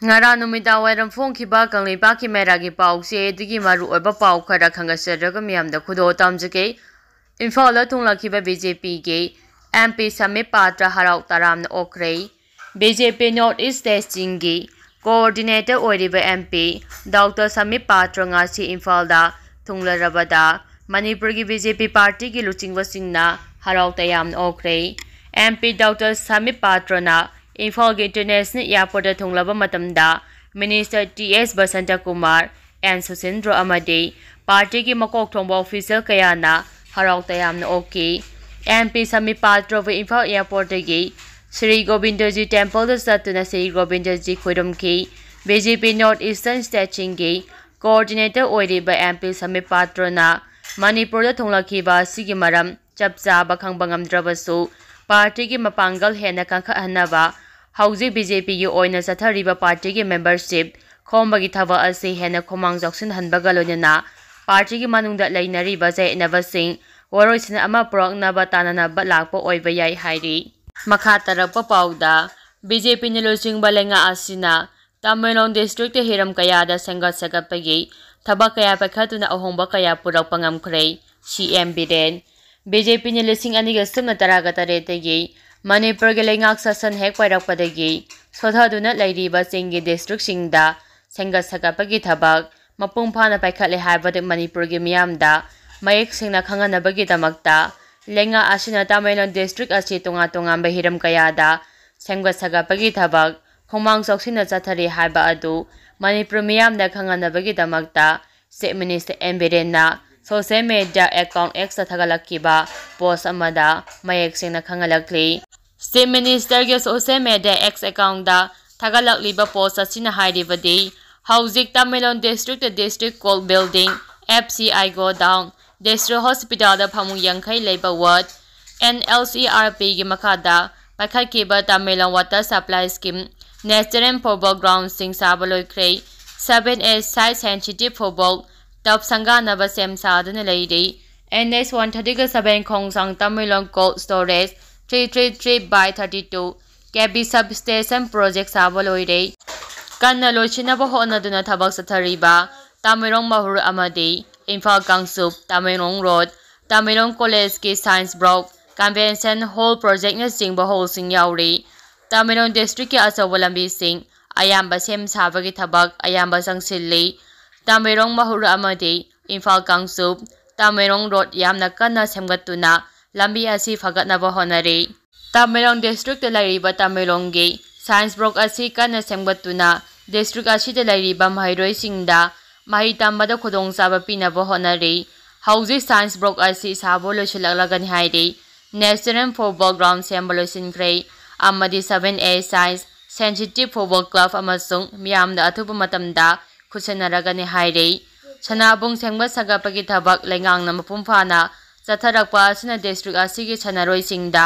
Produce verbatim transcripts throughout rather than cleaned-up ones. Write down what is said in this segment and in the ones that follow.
ꯉꯔꯥꯡ ꯅꯨꯃꯤꯗꯥꯡ ꯋꯥꯏꯔꯝ ꯐꯣꯡꯈꯤꯕ ꯀꯪꯂꯩꯄꯥꯛꯀꯤ ꯃꯦꯔꯥꯒꯤ ꯄꯥꯎꯆꯦ ꯑꯗꯨꯒꯤ ꯃꯔꯨꯑꯣꯏꯕ ꯄꯥꯎ ꯈꯔ ꯈꯪꯒꯠꯆꯔꯒ ꯃꯤꯌꯥꯝꯗ ꯈꯨꯗꯣꯜ ꯇꯝꯖꯒꯦ꯫ ꯏꯝꯐꯥꯜꯗ ꯊꯨꯡꯂꯈꯤꯕ ꯕꯤ ꯖꯦ ꯄꯤꯒꯤ ꯑꯦꯝ ꯄꯤ ꯁꯃꯤꯞ ꯄꯥꯇ꯭ꯔ ꯍꯔꯥꯎ ꯇꯔꯥꯝꯅ ꯑꯣꯛꯈ꯭ꯔꯦ꯫ B J P north east ꯁ꯭ꯇꯦꯠꯁꯤꯡꯒꯤ coordinator ꯑꯣꯏꯔꯤꯕ ꯑꯦꯝ ꯄꯤ ꯗꯣꯛꯇꯔ ꯁꯃꯤꯞ ꯄꯥꯇ꯭ꯔ ꯉꯁꯤ ꯏꯝꯐꯥꯜꯗ ꯊꯨꯡꯂꯔꯕꯗ ꯃꯅꯤꯄꯨꯔꯒꯤ ꯕꯤ ꯖꯦ ꯄꯤ ꯄꯥꯔꯇꯤꯒꯤ ꯂꯨꯆꯤꯡꯕꯁꯤꯡꯅ ꯍꯔꯥꯎ ꯇꯌꯥꯝꯅ ꯑꯣꯛꯈ꯭ꯔꯦ꯫ ꯑꯦꯝ ꯄꯤ ꯗꯣꯛꯇꯔ ꯁꯃꯤꯞ ꯄꯥꯇ꯭ꯔꯅ ꯏꯝꯐꯥꯜꯒꯤ ꯏꯟꯇꯔꯅꯦꯁꯅꯦꯜ ꯑꯦꯌꯔꯄꯣꯔꯠꯇ ꯊꯨꯡꯂꯕ ꯃꯇꯝꯗ minister T S Basanta Kumar, N Susindro ꯑꯃꯗꯤ ꯄꯥꯔꯇꯤꯒꯤ ꯃꯀꯣꯛ ꯊꯣꯡꯕ ꯑꯣꯐꯤꯁꯤꯌꯦꯜ ꯀꯌꯥꯅ ꯍꯔꯥꯎ ꯇꯌꯥꯝꯅ ꯑꯣꯛꯈꯤ꯫ ꯑꯦꯝ ꯄꯤ ꯁꯃꯤꯞ ꯄꯥꯇ꯭ꯔꯕꯨ ꯏꯝꯐꯥꯜ ꯑꯦꯌꯔꯄꯣꯔꯠꯇꯒꯤ ꯁ꯭ꯔꯤ ꯒꯣꯕꯤꯟꯗꯖꯤ ꯇꯦꯝꯄꯜꯗ ꯆꯠꯇꯨꯅ ꯁ꯭ꯔꯤ ꯒꯣꯕꯤꯟꯗꯖꯤ ꯈꯨꯔꯨꯝꯈꯤ꯫ B J P north eastern ꯁ꯭ꯇꯦꯠꯁꯤꯡꯒꯤ ꯀꯣꯑꯣꯔꯗꯤꯅꯦꯇꯔ ꯑꯣꯏꯔꯤꯕ ꯑꯦꯝ ꯄꯤ ꯁꯃꯤꯞ ꯄꯥꯇ꯭ꯔꯅ ꯃꯅꯤꯄꯨꯔꯗ ꯊꯨꯡꯂꯛꯈꯤꯕ ꯑꯁꯤꯒꯤ ꯃꯔꯝ ꯆꯞ ꯆꯥꯕ ꯈꯪꯕ ꯉꯝꯗ꯭ꯔꯕꯁꯨ, ꯄꯥꯔꯇꯤꯒꯤ ꯃꯄꯥꯡꯒꯜ ꯍꯦꯟꯅ ꯀꯟꯈꯠꯍꯟꯅꯕ ꯍꯧꯖꯤꯛ ꯕꯤ ꯖꯦ ꯄꯤꯒꯤ ꯑꯣꯏꯅ ꯆꯠꯊꯔꯤꯕ ꯄꯥꯔꯇꯤꯒꯤ ꯃꯦꯝꯕꯔꯁꯤꯞ ꯈꯣꯝꯕꯒꯤ ꯊꯕꯛ ꯑꯁꯤ ꯍꯦꯟꯅ ꯈꯨꯃꯥꯡ ꯆꯥꯎꯁꯤꯟꯍꯟꯕꯒ ꯂꯣꯏꯅꯅ ꯄꯥꯔꯇꯤꯒꯤ ꯃꯅꯨꯡꯗ ꯂꯩꯅꯔꯤꯕ ꯆꯌꯦꯠꯅꯕꯁꯤꯡ ꯋꯥꯔꯣꯏꯁꯤꯟ ꯑꯃ ꯄꯨꯔꯛꯅꯕ ꯇꯥꯟꯅꯅꯕ ꯂꯥꯛꯄ ꯑꯣꯏꯕ ꯌꯥꯏ ꯍꯥꯏꯔꯤ꯫ ꯃꯈꯥ ꯇꯥꯔꯛꯄ ꯄꯥꯎꯗ, ꯕꯤ ꯖꯦ ꯄꯤꯅ ꯂꯨꯆꯤꯡꯕ ꯂꯩꯉꯥꯛ ꯑꯁꯤꯅ ꯇꯃꯦꯡꯂꯣꯡ ꯗꯤꯁꯇ꯭ꯔꯤꯛꯇ ꯍꯤꯔꯝ ꯀꯌꯥꯗ ꯁꯦꯝꯒꯠ ꯁꯥꯒꯠꯄꯒꯤ ꯊꯕꯛ ꯀꯌꯥ ꯄꯥꯏꯈꯠꯇꯨꯅ ꯑꯍꯣꯡꯕ ꯀꯌꯥ ꯄꯨꯔꯛꯄ ꯉꯝꯈ꯭ꯔꯦ꯫ ꯁꯤ ꯑꯦꯝ ꯕꯤꯔꯦꯟ꯫ ꯕꯤ ꯖꯦ ꯄꯤꯅ ꯂꯤꯁꯤꯡ ꯑꯅꯤꯒ ꯁꯨꯞꯅ ꯇꯔꯥꯒ ꯇꯔꯦꯠꯇꯒꯤ ꯃꯅꯤꯄꯨꯔꯒꯤ ꯂꯩꯉꯥꯛ ꯁꯥꯁꯟ ꯍꯦꯛ ꯄꯥꯏꯔꯛꯄꯗꯒꯤ ꯁꯣꯊꯗꯨꯅ ꯂꯩꯔꯤꯕ ꯆꯤꯡꯒꯤ ꯗꯤꯁꯇ꯭ꯔꯤꯛꯁꯤꯡꯗ ꯁꯦꯝꯒꯠ ꯁꯥꯒꯠꯄꯒꯤ ꯊꯕꯛ ꯃꯄꯨꯡ ꯐꯥꯅ ꯄꯥꯏꯈꯠꯂꯦ ꯍꯥꯏꯕꯗꯨ ꯃꯅꯤꯄꯨꯔꯒꯤ ꯃꯤꯌꯥꯝꯗ ꯃꯌꯦꯛ ꯁꯦꯡꯅ ꯈꯪꯍꯟꯅꯕꯒꯤꯗꯃꯛꯇ ꯂꯩꯉꯥꯛ ꯑꯁꯤꯅ ꯇꯃꯦꯡꯂꯣꯡ ꯗꯤꯁꯇ꯭ꯔꯤꯛ ꯑꯁꯤ ꯇꯣꯉꯥꯟ ꯇꯣꯉꯥꯟꯕ ꯍꯤꯔꯝ ꯀꯌꯥꯗ ꯁꯦꯝꯒꯠ ꯁꯥꯒꯠꯄꯒꯤ ꯊꯕꯛ ꯈꯣꯡꯃꯥꯡ ꯆꯥꯎꯁꯤꯟꯅ ꯆꯠꯊꯔꯤ ꯍꯥꯏꯕ ꯑꯗꯨ ꯃꯅꯤꯄꯨꯔ ꯃꯤꯌꯥꯝꯗ ꯈꯪꯍꯟꯅꯕꯒꯤꯗꯃꯛꯇ ꯆꯤꯐ ꯃꯤꯅꯤꯁꯇꯔ ꯑꯦꯟ ꯕꯤꯔꯦꯟꯅ ꯁꯣꯁꯤꯌꯦꯜ ꯃꯤꯗꯤꯌꯥ ꯑꯦꯀꯥꯎꯟ ꯑꯦꯛꯁꯇ ꯊꯥꯒꯠꯂꯛꯈꯤꯕ ꯄꯣꯁ ꯑꯃꯗ ꯃꯌꯦꯛ ꯁꯦꯡꯅ ꯈꯪꯍꯜꯂꯛꯂꯤ꯫ ꯆꯤꯐ ꯃꯤꯅꯤꯁꯇꯔꯒꯤ ꯁꯣꯁꯤꯌꯦꯜ ꯃꯤꯗꯤꯌꯥ ꯑꯦꯛꯁ ꯑꯦꯀꯥꯎꯟꯗ ꯊꯥꯒꯠꯂꯛꯂꯤꯕ ꯄꯣꯁ ꯑꯁꯤꯅ ꯍꯥꯏꯔꯤꯕꯗꯤ, ꯍꯧꯖꯤꯛ Tamenglong district district court building, F C I godown, district ꯍꯣꯁꯄꯤꯇꯥꯜꯗ ꯐꯃꯨꯡ ꯌꯥꯡꯈꯩ ꯂꯩꯕ ward, N L C R ꯄꯤꯒꯤ ꯃꯈꯥꯗ ꯄꯥꯏꯈꯠꯈꯤꯕ Tamenglong water supply scheme, natural football ꯒ꯭ꯔꯥꯎꯟꯁꯤꯡ ꯁꯥꯕ ꯂꯣꯏꯈ꯭ꯔꯦ꯫ Seven a side synthetic football turf ꯁꯪꯒꯥꯅꯕ ꯁꯦꯝ ꯁꯥꯗꯨꯅ ꯂꯩꯔꯤ꯫ ꯑꯦꯟ ꯑꯦꯁ ꯋꯥꯟ ꯊꯥꯔꯇꯤꯒ seven Khongsang Tamenglong cold storage three three three by thirty two K V sub station project ꯁꯥꯕ ꯂꯣꯏꯔꯦ꯫ ꯀꯟꯅ ꯂꯣꯏꯁꯤꯟꯅꯕ ꯍꯣꯠꯅꯗꯨꯅ ꯊꯕꯛ ꯆꯠꯊꯔꯤꯕ ꯇꯃꯦꯡꯂꯣꯡ ꯃꯍꯨꯔ ꯑꯃꯗꯤ ꯏꯝꯐꯥꯜ ꯀꯥꯡꯆꯨꯞ ꯇꯃꯦꯡꯂꯣꯡ ꯔꯣꯗ ꯇꯃꯦꯡꯂꯣꯡ ꯀꯣꯂꯦꯖꯀꯤ ꯁꯥꯏꯟꯁ ꯕ꯭ꯂꯣꯛ ꯀꯟꯚꯦꯟꯁꯟ ꯍꯣꯜ ꯄ꯭ꯔꯣꯖꯦꯛꯅꯆꯤꯡꯕ ꯍꯣꯜꯁꯤꯡ ꯌꯥꯎꯔꯤ꯫ ꯇꯃꯦꯡꯂꯣꯡ ꯗꯤꯁꯇ꯭ꯔꯤꯛꯀꯤ ꯑꯆꯧꯕ ꯂꯝꯕꯤꯁꯤꯡ ꯑꯌꯥꯝꯕ ꯁꯦꯝ ꯁꯥꯕꯒꯤ ꯊꯕꯛ ꯑꯌꯥꯝꯕ ꯆꯪꯁꯤꯜꯂꯤ꯫ ꯇꯃꯦꯡꯂꯣꯡ ꯃꯍꯨꯔ ꯑꯃꯗꯤ ꯏꯝꯐꯥꯜ ꯀꯥꯡꯆꯨꯞ ꯇꯃꯦꯡꯂꯣꯡ ꯔꯣꯗ ꯌꯥꯝꯅ ꯀꯟꯅ ꯁꯦꯝꯒꯠꯇꯨꯅ ꯂꯝꯕꯤ ꯑꯁꯤ ꯐꯒꯠꯅꯕ ꯍꯣꯠꯅꯔꯤ꯫ ꯇꯃꯦꯡꯂꯣꯡ ꯗꯤꯁꯇ꯭ꯔꯤꯛꯇ ꯂꯩꯔꯤꯕ ꯇꯃꯦꯡꯂꯣꯡꯒꯤ ꯁꯥꯏꯟꯁ ꯕ꯭ꯂꯣꯛ ꯑꯁꯤ ꯀꯟꯅ ꯁꯦꯝꯒꯠꯇꯨꯅ ꯗꯤꯁꯇ꯭ꯔꯤꯛ ꯑꯁꯤꯗ ꯂꯩꯔꯤꯕ ꯃꯍꯩꯔꯣꯏꯁꯤꯡꯗ ꯃꯍꯩ ꯇꯝꯕꯗ ꯈꯨꯗꯣꯡꯆꯥꯕ ꯄꯤꯅꯕ ꯍꯣꯠꯅꯔꯤ꯫ ꯍꯧꯖꯤꯛ ꯁꯥꯏꯟꯁ ꯕ꯭ꯂꯣꯛ ꯑꯁꯤ ꯁꯥꯕ ꯂꯣꯏꯁꯤꯜꯂꯛꯂꯒꯅꯤ ꯍꯥꯏꯔꯤ꯫ ꯅꯦꯁꯅꯦꯜ ꯐꯨꯠꯕꯣꯜ ꯒ꯭ꯔꯥꯎꯟ ꯁꯦꯝꯕ ꯂꯣꯏꯁꯤꯟꯈ꯭ꯔꯦ ꯑꯃꯗꯤ ꯁꯚꯦꯟ ꯑꯦ ꯁꯥꯏꯟꯁ ꯁꯦꯟꯁꯤꯇꯤꯚ ꯐꯨꯠꯕꯣꯜ ꯀ꯭ꯂꯕ ꯑꯃꯁꯨꯡ ꯃꯤꯌꯥꯝꯗ ꯑꯊꯨꯕ ꯃꯇꯝꯗ ꯈꯨꯠꯁꯤꯟꯅꯔꯒꯅꯤ ꯍꯥꯏꯔꯤ꯫ ꯁꯅꯥꯕꯨꯡ ꯁꯦꯝꯒꯠ ꯁꯥꯒꯠꯄꯒꯤ ꯊꯕꯛ ꯂꯩꯉꯥꯛꯅ ꯃꯄꯨꯡ ꯐꯥꯅ ꯆꯠꯊꯔꯛꯄ ꯑꯁꯤꯅ ꯗꯤꯁꯇ꯭ꯔꯤꯛ ꯑꯁꯤꯒꯤ ꯁꯥꯟꯅꯔꯣꯏꯁꯤꯡꯗ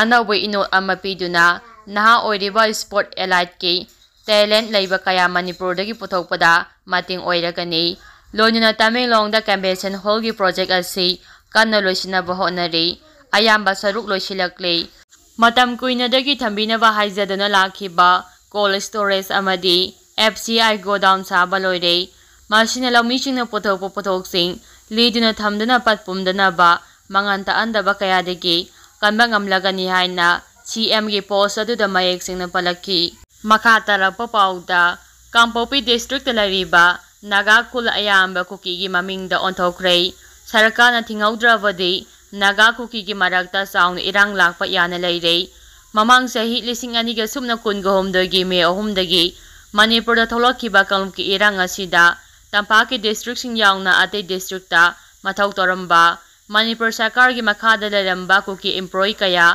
ꯑꯅꯧꯕ ꯏꯅꯣꯠ ꯑꯃ ꯄꯤꯗꯨꯅ ꯅꯍꯥ ꯑꯣꯏꯔꯤꯕ ꯁ꯭ꯄꯣꯔꯠ ꯑꯦꯂꯥꯏꯠꯀꯤ ꯇꯦꯂꯦꯟꯠ ꯂꯩꯕ ꯀꯌꯥ ꯃꯅꯤꯄꯨꯔꯗꯒꯤ ꯄꯨꯊꯣꯛꯄꯗ ꯃꯇꯦꯡ ꯑꯣꯏꯔꯒꯅꯤ꯫ ꯂꯣꯏꯅꯅ ꯇꯃꯦꯡꯂꯣꯡꯗ ꯀꯟꯚꯦꯟꯁꯟ ꯍꯣꯜꯒꯤ ꯄ꯭ꯔꯣꯖꯦꯛ ꯑꯁꯤ ꯀꯟꯅ ꯂꯣꯏꯁꯤꯟꯅꯕ ꯍꯣꯠꯅꯔꯤ꯫ ꯑꯌꯥꯝꯕ ꯁꯔꯨꯛ ꯂꯣꯏꯁꯤꯜꯂꯛꯂꯦ꯫ ꯃꯇꯝ ꯀꯨꯏꯅꯗꯒꯤ ꯊꯝꯕꯤꯅꯕ ꯍꯥꯏꯖꯗꯨꯅ ꯂꯥꯛꯈꯤꯕ ꯀꯣꯜ ꯁ꯭ꯇꯣꯔꯦꯖ ꯑꯃꯗꯤ ꯑꯦꯐ ꯁꯤ ꯑꯥꯏ ꯒꯣꯗꯥꯎꯟ ꯁꯥꯕ ꯂꯣꯏꯔꯦ꯫ ꯃꯁꯤꯅ ꯂꯧꯃꯤꯁꯤꯡꯅ ꯄꯨꯊꯣꯛꯄ ꯄꯣꯠꯊꯣꯛꯁꯤꯡ ꯂꯤꯗꯨꯅ ꯊꯝꯗꯨꯅ ꯄꯠ ꯄꯨꯝꯗꯅꯕ ꯃꯉꯥꯟ ꯇꯥꯛꯍꯟꯗꯕ ꯀꯌꯥꯗꯒꯤ ꯀꯟꯕ ꯉꯝꯂꯒꯅꯤ ꯍꯥꯏꯅ ꯁꯤ ꯑꯦꯝꯒꯤ ꯄꯣꯁ ꯑꯗꯨꯗ ꯃꯌꯦꯛ ꯁꯦꯡꯅ ꯄꯜꯂꯛꯈꯤ꯫ ꯃꯈꯥ ꯇꯥꯔꯛꯄ ꯄꯥꯎꯗ, ꯀꯥꯡꯄꯣꯛꯄꯤ ꯗꯤꯁꯇ꯭ꯔꯤꯛꯇ ꯂꯩꯔꯤꯕ ꯅꯥꯒꯥ ꯈꯨꯜ ꯑꯌꯥꯝꯕ ꯀꯨꯀꯤꯒꯤ ꯃꯃꯤꯡꯗ ꯑꯣꯟꯊꯣꯛꯈ꯭ꯔꯦ꯫ ꯁꯔꯀꯥꯔꯅ ꯊꯤꯡꯍꯧꯗ꯭ꯔꯕꯗꯤ ꯅꯥꯒꯥ ꯀꯨꯀꯤꯒꯤ ꯃꯔꯛꯇ ꯆꯥꯎꯅ ꯏꯔꯥꯡ ꯂꯥꯛꯄ ꯌꯥꯅ ꯂꯩꯔꯦ꯫ ꯃꯃꯥꯡ ꯆꯍꯤ ꯂꯤꯁꯤꯡ ꯑꯅꯤꯒ ꯁꯨꯞꯅ ꯀꯨꯟꯒ ꯍꯨꯝꯗꯣꯏꯒꯤ ꯃꯦ ꯑꯍꯨꯝꯗꯒꯤ ꯃꯅꯤꯄꯨꯔꯗ ꯊꯣꯛꯂꯛꯈꯤꯕ ꯀꯥꯡꯂꯨꯞꯀꯤ ꯏꯔꯥꯡ ꯑꯁꯤꯗ ꯇꯝꯄꯥꯛꯀꯤ ꯗꯤꯁꯇ꯭ꯔꯤꯛꯁꯤꯡ ꯌꯥꯎꯅ ꯑꯇꯩ ꯗꯤꯁꯇ꯭ꯔꯤꯛꯇ ꯃꯊꯧ ꯇꯧꯔꯝꯕ ꯃꯅꯤꯄꯨꯔ ꯁꯔꯀꯥꯔꯒꯤ ꯃꯈꯥꯗ ꯂꯩꯔꯝꯕ ꯀꯨꯀꯤ ꯏꯝꯄ꯭ꯂꯣꯌꯤ ꯀꯌꯥ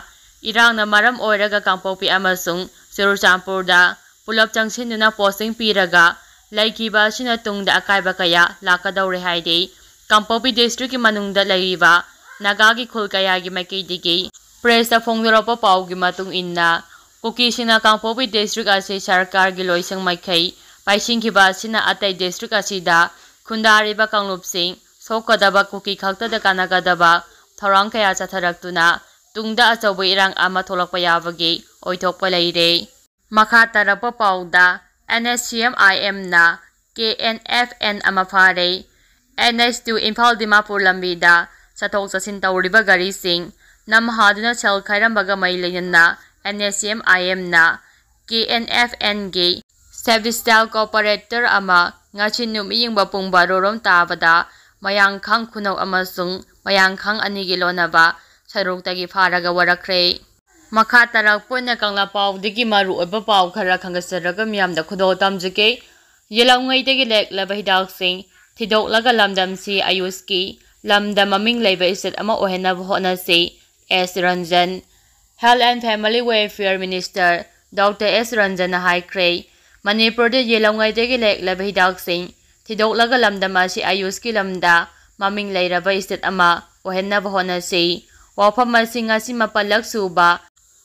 ꯏꯔꯥꯡꯅ ꯃꯔꯝ ꯑꯣꯏꯔꯒ ꯀꯥꯡꯄꯣꯛꯄꯤ ꯑꯃꯁꯨꯡ ꯆꯨꯔꯆꯥꯟꯄꯨꯔꯗ ꯄꯨꯂꯞ ꯆꯪꯁꯤꯟꯗꯨꯅ ꯄꯣꯁꯇꯤꯡ ꯄꯤꯔꯒ ꯂꯩꯈꯤꯕ ꯑꯁꯤꯅ ꯇꯨꯡꯗ ꯑꯀꯥꯏꯕ ꯀꯌꯥ ꯂꯥꯛꯀꯗꯧꯔꯦ ꯍꯥꯏꯔꯤ꯫ ꯀꯥꯡꯄꯣꯛꯄꯤ ꯗꯤꯁꯇ꯭ꯔꯤꯛꯀꯤ ꯃꯅꯨꯡꯗ ꯂꯩꯔꯤꯕ ꯅꯥꯒꯥꯒꯤ ꯈꯨꯜ ꯀꯌꯥꯒꯤ ꯃꯥꯏꯀꯩꯗꯒꯤ ꯄ꯭ꯔꯦꯁꯇ ꯐꯣꯡꯗꯣꯔꯛꯄ ꯄꯥꯎꯒꯤ ꯃꯇꯨꯡ ꯏꯟꯅ, ꯀꯨꯀꯤꯁꯤꯡꯅ ꯀꯥꯡꯄꯣꯛꯄꯤ ꯗꯤꯁꯇ꯭ꯔꯤꯛ ꯑꯁꯤ ꯁꯔꯀꯥꯔꯒꯤ ꯂꯣꯏꯁꯪ ꯃꯥꯏꯀꯩ ꯄꯥꯏꯁꯤꯟꯈꯤꯕ ꯑꯁꯤꯅ ꯑꯇꯩ ꯗꯤꯁꯇ꯭ꯔꯤꯛ ꯑꯁꯤꯗ ꯈꯨꯟꯗꯥꯔꯤꯕ ꯀꯥꯡꯂꯨꯞꯁꯤꯡ ꯁꯣꯛꯀꯗꯕ ꯀꯨꯀꯤ ꯈꯛꯇꯗ ꯀꯥꯟꯅꯒꯗꯕ ꯊꯧꯔꯥꯡ ꯀꯌꯥ ꯆꯠꯊꯔꯛꯇꯨꯅ ꯇꯨꯡꯗ ꯑꯆꯧꯕ ꯏꯔꯥꯡ ꯑꯃ ꯊꯣꯛꯂꯛꯄ ꯌꯥꯕꯒꯤ ꯑꯣꯏꯊꯣꯛꯄ ꯂꯩꯔꯦ꯫ ꯃꯈꯥ ꯇꯥꯔꯛꯄ ꯄꯥꯎꯗ, NSCM-IM-ꯅ KNFN ꯑꯃ ꯐꯥꯔꯦ꯫ NH two ꯏꯝꯐꯥꯜ ꯗꯤꯃꯥꯄꯨꯔ ꯂꯝꯕꯤꯗ ꯆꯠꯊꯣꯛ ꯆꯠꯁꯤꯟ ꯇꯧꯔꯤꯕ ꯒꯥꯔꯤꯁꯤꯡ ꯅꯝꯍꯥꯗꯨꯅ ꯁꯦꯜ ꯈꯥꯏꯔꯝꯕꯒ ꯃꯔꯤ ꯂꯩꯅꯅ NSCM-IM-ꯅ KNFN-ꯒꯤ Sub District Operator ꯑꯃ ꯉꯁꯤ ꯅꯨꯃꯤꯠ ꯌꯦꯡꯕ ꯄꯨꯡ ꯕꯥꯔꯣ ꯔꯣꯝ ꯇꯥꯕꯗ ꯃꯌꯥꯡꯈꯥꯡ ꯈꯨꯅꯧ ꯑꯃꯁꯨꯡ ꯃꯌꯥꯡꯈꯥꯡ ꯑꯅꯤꯒꯤ ꯂꯣꯟꯅꯕ ꯁꯔꯨꯛꯇꯒꯤ ꯐꯥꯔꯒ ꯋꯥꯔꯛꯈ꯭ꯔꯦ꯫ ꯃꯈꯥ ꯇꯥꯔꯛꯄ ꯑꯣꯏꯅ ꯀꯪꯂꯥ ꯄꯥꯎꯗꯒꯤ ꯃꯔꯨꯑꯣꯏꯕ ꯄꯥꯎ ꯈꯔ ꯈꯪꯒꯠꯆꯔꯒ ꯃꯤꯌꯥꯝꯗ ꯈꯨꯗꯣꯜ ꯇꯝꯖꯒꯦ꯫ ꯌꯦꯜꯍꯧꯉꯩꯗꯒꯤ ꯂꯩꯔꯛꯂꯕ ꯍꯤꯗꯥꯛꯁꯤꯡ ꯊꯤꯗꯣꯛꯂꯒ ꯂꯝꯗꯝꯁꯤ ꯑꯌꯨꯁꯀꯤ ꯂꯝꯗ ꯃꯃꯤꯡ ꯂꯩꯕ state ꯑꯃ ꯑꯣꯏꯍꯟꯅꯕ ꯍꯣꯠꯅꯁꯤ꯫ S Ranjan. Health and Family Welfare Minister Doctor S ꯔꯟꯖꯟꯅ ꯍꯥꯏꯈ꯭ꯔꯦ, ꯃꯅꯤꯄꯨꯔꯗ ꯌꯦꯜꯍꯧꯉꯩꯗꯒꯤ ꯂꯩꯔꯛꯂꯕ ꯍꯤꯗꯥꯛꯁꯤꯡ ꯊꯤꯗꯣꯛꯂꯒ ꯂꯝꯗꯝ ꯑꯁꯤ ꯑꯌꯨꯁꯀꯤ ꯂꯝꯗ ꯃꯃꯤꯡ ꯂꯩꯔꯕ state ꯑꯃ ꯑꯣꯏꯍꯟꯅꯕ ꯍꯣꯠꯅꯁꯤ꯫ ꯋꯥꯐꯝ ꯑꯁꯤ ꯉꯁꯤ ꯃꯥꯄꯜꯂꯛ ꯁꯨꯕ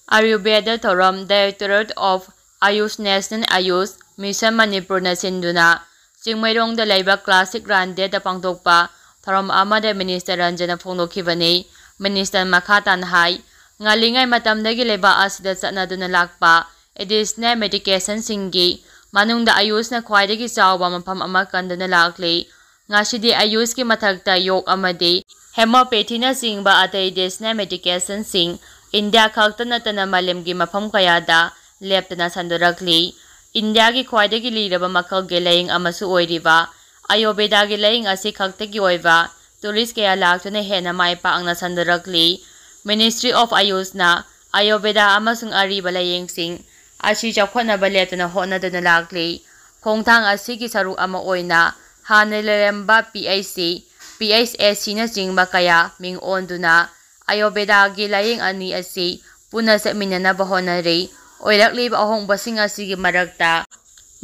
ꯑꯌꯨꯔꯕꯦꯗ ꯊꯧꯔꯝ Directorate of Ayush, National Ayush Mission ꯃꯅꯤꯄꯨꯔꯅ ꯁꯤꯟꯗꯨꯅ ꯆꯤꯡꯃꯩꯔꯣꯡꯗ ꯂꯩꯕ Classic Run Day-ꯗ ꯄꯥꯡꯊꯣꯛꯄ ꯊꯧꯔꯝ ꯑꯃꯗ Minister ꯔꯟꯖꯟꯅ ꯐꯣꯡꯗꯣꯛꯈꯤꯕꯅꯤ꯫ Minister ꯃꯈꯥ ꯇꯥꯅ ꯍꯥꯏ, ꯉꯜꯂꯤꯉꯩ ꯃꯇꯝꯗꯒꯤ ꯂꯩꯕꯥꯛ ꯑꯁꯤꯗ ꯆꯠꯅꯗꯨꯅ ꯂꯥꯛꯄ additional medication-ꯁꯤꯡꯒꯤ ꯃꯅꯨꯡꯗ ꯑꯌꯨꯁꯅ ꯈ꯭ꯋꯥꯏꯗꯒꯤ ꯆꯥꯎꯕ ꯃꯐꯝ ꯑꯃ ꯀꯟꯗꯨꯅ ꯂꯥꯛꯂꯤ꯫ ꯉꯁꯤꯗꯤ ꯑꯌꯨꯁꯀꯤ ꯃꯊꯛꯇ ꯌꯣꯒ ꯑꯃꯗꯤ homeopathy-ꯅꯆꯤꯡꯕ ꯑꯇꯩ additional medication-ꯁꯤꯡ ꯏꯟꯗꯤꯌꯥ ꯈꯛꯇ ꯅꯠꯇꯅ ꯃꯥꯂꯦꯝꯒꯤ ꯃꯐꯝ ꯀꯌꯥꯗ ꯂꯦꯞꯇꯅ ꯁꯟꯗꯣꯔꯛꯂꯤ꯫ ꯏꯟꯗꯤꯌꯥꯒꯤ ꯈ꯭ꯋꯥꯏꯗꯒꯤ ꯂꯤꯔꯕ ꯃꯈꯜꯒꯤ ꯂꯥꯏꯌꯦꯡ ꯑꯃꯁꯨ ꯑꯣꯏꯔꯤꯕ ꯑꯌꯨꯔꯕꯦꯗꯥꯒꯤ ꯂꯥꯏꯌꯦꯡ ꯑꯁꯤ ꯈꯛꯇꯒꯤ ꯑꯣꯏꯕ tourist ꯀꯌꯥ ꯂꯥꯛꯇꯨꯅ ꯍꯦꯟꯅ ꯃꯥꯏ ꯄꯥꯛꯅ ꯁꯟꯗꯣꯔꯛꯂꯤ꯫ Ministry of Ayush-ꯅ ꯑꯌꯨꯔꯕꯦꯗꯥ ꯑꯃꯁꯨꯡ ꯑꯔꯤꯕ ꯂꯥꯏꯌꯦꯡꯁꯤꯡ ꯑꯁꯤ ꯆꯥꯎꯈꯠꯅꯕ ꯂꯦꯞꯇꯅ ꯍꯣꯠꯅꯗꯨꯅ ꯂꯥꯛꯂꯤ꯫ ꯈꯣꯡꯊꯥꯡ ꯑꯁꯤꯒꯤ ꯁꯔꯨꯛ ꯑꯃ ꯑꯣꯏꯅ ꯍꯥꯟꯅ ꯂꯩꯔꯝꯕ PHC, PHSC-ꯅꯆꯤꯡꯕ ꯀꯌꯥ ꯃꯤꯡ ꯑꯣꯟꯗꯨꯅ ꯑꯌꯨꯔꯕꯦꯗꯥꯒꯤ ꯂꯥꯏꯌꯦꯡ ꯑꯅꯤ ꯑꯁꯤ ꯄꯨꯟꯅ ꯆꯠꯃꯤꯟꯅꯅꯕ ꯍꯣꯠꯅꯔꯤ꯫ ꯑꯣꯏꯔꯛꯂꯤꯕ ꯑꯍꯣꯡꯕꯁꯤꯡ ꯑꯁꯤꯒꯤ ꯃꯔꯛꯇ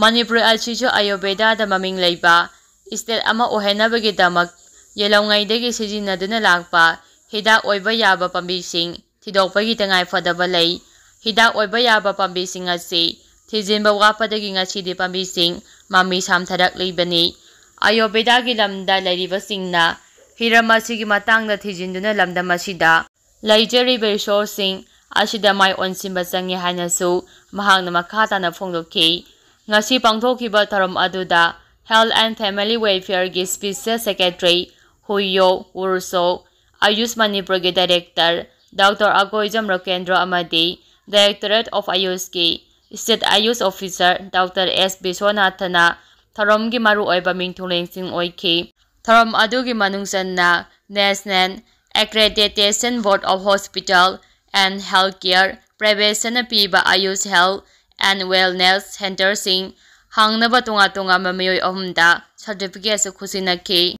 ꯃꯅꯤꯄꯨꯔ ꯑꯁꯤꯁꯨ ꯑꯌꯨꯔꯕꯦꯗꯥꯗ ꯃꯃꯤꯡ ꯂꯩꯕ state ꯑꯃ ꯑꯣꯏꯍꯟꯅꯕꯒꯤꯗꯃꯛ ꯌꯦꯜꯍꯧꯉꯩꯗꯒꯤ ꯁꯤꯖꯤꯟꯅꯗꯨꯅ ꯂꯥꯛꯄ ꯍꯤꯗꯥꯛ ꯑꯣꯏꯕ ꯌꯥꯕ ꯄꯥꯝꯕꯤꯁꯤꯡ ꯊꯤꯗꯣꯛꯄꯒꯤ ꯇꯉꯥꯏꯐꯗꯕ ꯂꯩ꯫ ꯍꯤꯗꯥꯛ ꯑꯣꯏꯕ ꯌꯥꯕ ꯄꯥꯝꯕꯤꯁꯤꯡ ꯑꯁꯤ ꯊꯤꯖꯤꯟꯕ ꯋꯥꯠꯄꯗꯒꯤ ꯉꯁꯤꯗꯤ ꯄꯥꯝꯕꯤꯁꯤꯡ ꯃꯃꯤ ꯁꯥꯝꯊꯔꯛꯂꯤꯕꯅꯤ꯫ ꯑꯌꯨꯔꯕꯦꯗꯥꯒꯤ ꯂꯝꯗ ꯂꯩꯔꯤꯕꯁꯤꯡꯅ ꯍꯤꯔꯝ ꯑꯁꯤꯒꯤ ꯃꯇꯥꯡꯗ ꯊꯤꯖꯤꯟꯗꯨꯅ ꯂꯝꯗꯝ ꯑꯁꯤꯗ ꯂꯩꯖꯔꯤꯕ resource-ꯁꯤꯡ ꯑꯁꯤꯗ ꯃꯥꯏ ꯑꯣꯟꯁꯤꯟꯕ ꯆꯪꯏ ꯍꯥꯏꯅꯁꯨ ꯃꯍꯥꯛꯅ ꯃꯈꯥ ꯇꯥꯅ ꯐꯣꯡꯗꯣꯛꯈꯤ꯫ ꯉꯁꯤ ꯄꯥꯡꯊꯣꯛꯈꯤꯕ ꯊꯧꯔꯝ ꯑꯗꯨꯗ Health and Family Welfareꯒꯤ Special Secretary ꯍꯨꯏꯌꯣ ꯎꯔꯁꯣ, ꯑꯌꯨꯁ ꯃꯅꯤꯄꯨꯔꯒꯤ Director ꯗꯣꯛꯇꯔ ꯑꯒꯣꯏꯖꯝ ꯔꯣꯀꯦꯟꯗ꯭ꯔꯣ ꯑꯃꯗꯤ Directorate of Ayushꯀꯤ State Ayush Officer doctor S ꯕꯤꯁ꯭ꯋꯅꯥꯊꯟꯅ ꯊꯧꯔꯝꯒꯤ ꯃꯔꯨꯑꯣꯏꯕ ꯃꯤꯡꯊꯣꯜꯁꯤꯡ ꯑꯣꯏꯈꯤ꯫ ꯊꯧꯔꯝ ꯑꯗꯨꯒꯤ ꯃꯅꯨꯡ ꯆꯟꯅ National Accreditation Board of Hospital and Healthcare Preventionꯅ ꯄꯤꯕ Ayush Health and Wellness Centreꯁꯤꯡ ꯍꯥꯡꯅꯕ ꯇꯣꯉꯥꯟ ꯇꯣꯉꯥꯟꯕ ꯃꯤꯑꯣꯏ ꯑꯍꯨꯝꯗ certificateꯁꯨ ꯈꯨꯠꯁꯤꯟꯅꯈꯤ꯫